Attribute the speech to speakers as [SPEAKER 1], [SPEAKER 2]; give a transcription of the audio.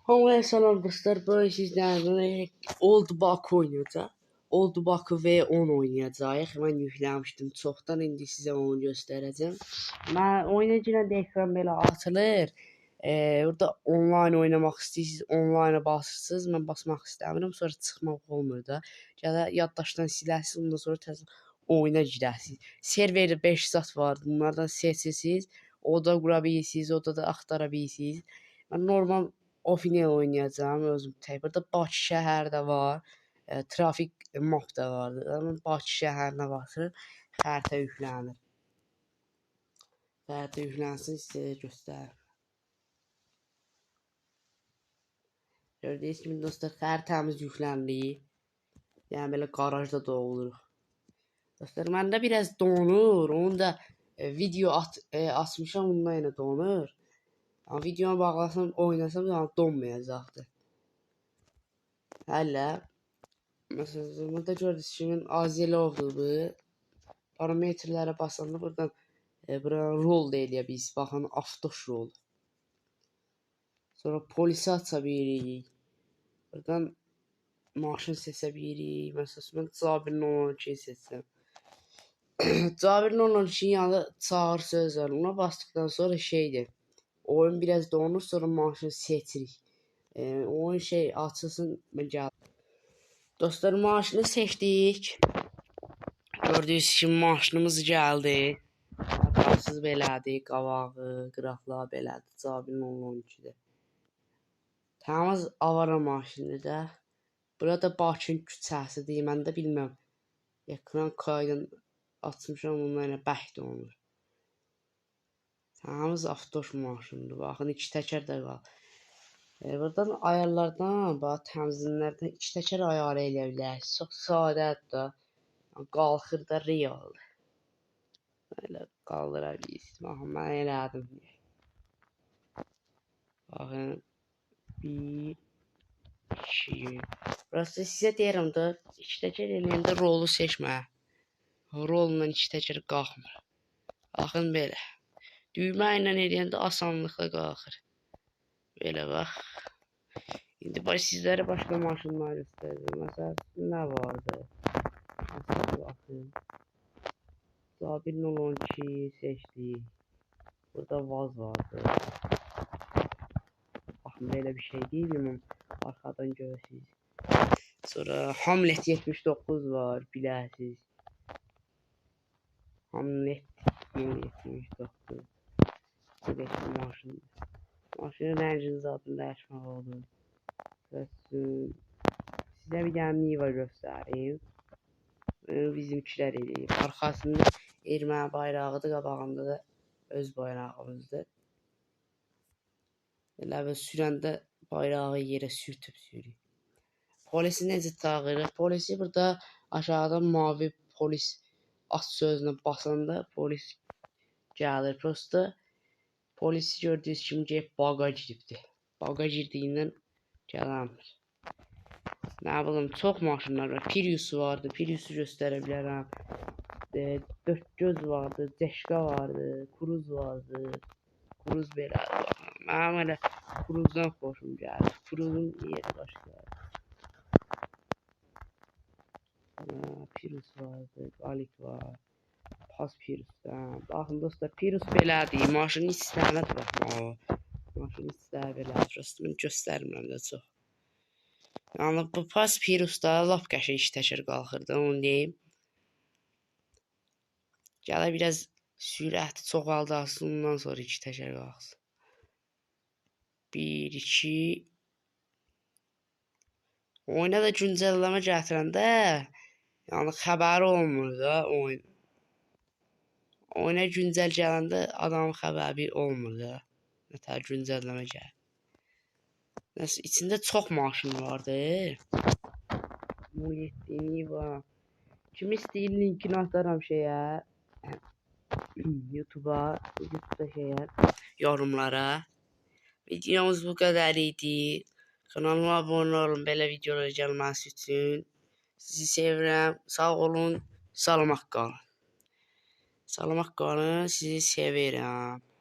[SPEAKER 1] Hamıya salam dostlar. Bugün sizlerle Old Baku oynayacaq. Old Baku V10 oynayacağıq. Mən yükləmişdim çoxdan, indi sizə onu göstərəcəm. Mən oyuna girəndə ekran belə açılır. Burada online oynamaq istəyirsiniz, online'a basırsınız. Mən basmaq istəmirəm, sonra çıxmaq olmur da. Gələ yaddaşdan siləsiniz, ondan sonra təzə oyuna girəsiniz. Serverdə 5 zat var. Bunlardan seçirsiniz. Oda qura bilirsiniz, odada axtara bilirsiniz. Mən normal Ofinel oynayacağam özüm tək. Burada Bakı şəhəri də var. Trafik map da vardır. Amma Bakı şəhərinə basır, xəritə yüklənir. Xəritə yüklənsin, sizə göstərim. Gördüyünüz kimi dostlar, xəritəmiz yükləndi. Yəni belə qarajda doğuluruq. Dostlar, məndə biraz donur. Onu da video açmışam, ondan yenə donur. Amma videonu bağlasam, oynasam yəni donmayacaqdı. Hələ məsələn, burada gördüyünüz kimi Azelovdur bu. Parametrlərə basanda buradan bura rol da eləyə bilirsiniz. Baxın, avtoş rol. Sonra polisi aça bilirik. Buradan maşın seçə bilirik. Məsələn, mən Cabir 012 seçsəm. Cabir 012-nin yanında çağır söz var. Ona basdıqdan sonra şeydir. Oyun biraz donur, sonra maşını seçirik. Oyun şey açılsın, mən gəldim. Dostlar, maşını seçdik. Gördüyünüz kimi maşınımız gəldi. Arxasız belədir, qabağı, qıraqlar belədir. Cabir 012-dir. Təmiz avara maşındır da. Burada Bakının küçəsidir. Mən də bilməm. Ekran kaydını açmışam, ondan elə bərk donur. Təmiz avtoş maşındır. Baxın, iki təkər də qal. Buradan ayarlardan, bax, tənzimlərdən iki təkər ayarı eləyə bilərsiniz. Çox sadədir da. Qalxır da real. Belə qaldıra bilirsiniz. Baxın, mən elədim. Baxın, 1, 2. Burası sizə deyirəm də, iki təkər eləyəndə rolu seçmə. Rolla iki təkər qalxmır. Baxın, belə. Düymə ilə eləyəndə asanlıqla qalxır. Belə bax. İndi bax sizlərə başqa maşınlar göstərəcəm. Məsələn, nə vardı? Məsələn, baxın. Cabir 012 seçdik. Burada Vaz vardı. Baxın, belə bir şey deyil mi? Arxadan görürsünüz. Sonra Hamlet 79 var, biləsiniz. Hamlet 79. Belə maşın. Maşının rəngini zadını dəyişmək olur. Sizə bir dənə Niva göstərim. Bizimkilər eləyib. Arxasında erməni bayrağıdır, qabağında da öz bayrağımızdır. Elə bil sürəndə bayrağı yerə sürtüb sürüyür. Polisi necə çağırır? Polisi burada aşağıda mavi polis at sözünə basanda polis gəlir. Prosta polisi gördüyünüz kimi gəlib baqa giribdir. Baqa girdiyindən gələnmir. Nə bilim, çox maşınlar var. Prius vardı. Prius'u göstərə bilərəm. Dörd göz vardı, Ceşka vardı, Cruz vardı. Cruz belədir. Baxın. Mənim elə Cruzdan xoşum gəlir. Cruzun yeri başqa. Prius vardı, Qalik var. Pas Prius'dan. Baxın dostlar, Prius belədir. Maşının içlərinə də baxın. Maşının içləri belədir. Prosta mən göstərmirəm də çox. Yəni bu Pas Prius'da lap qəşəng iki təkər qalxırdı, onu deyim. Gələ biraz sürəti çoxaldarsın, ondan sonra iki təkər qalxsın. 1, 2. Oyuna da güncəlləmə gətirəndə, yəni xəbəri olmur da oyun. Oyuna güncəl gələndə adamın xəbəri olmur da. Nətər güncəlləmə gəlir. Nəsə, içində çox maşın vardı. 17 Niva. Kim istəyir linkini atarım şeyə. YouTube'a, YouTube'da şeyə, yorumlara. Videomuz bu qədər idi. Kanalıma abunə olun belə videolar gəlməsi üçün. Sizi sevirəm. Sağ olun, salamat qalın. Salamat qalın, sizi sevirəm.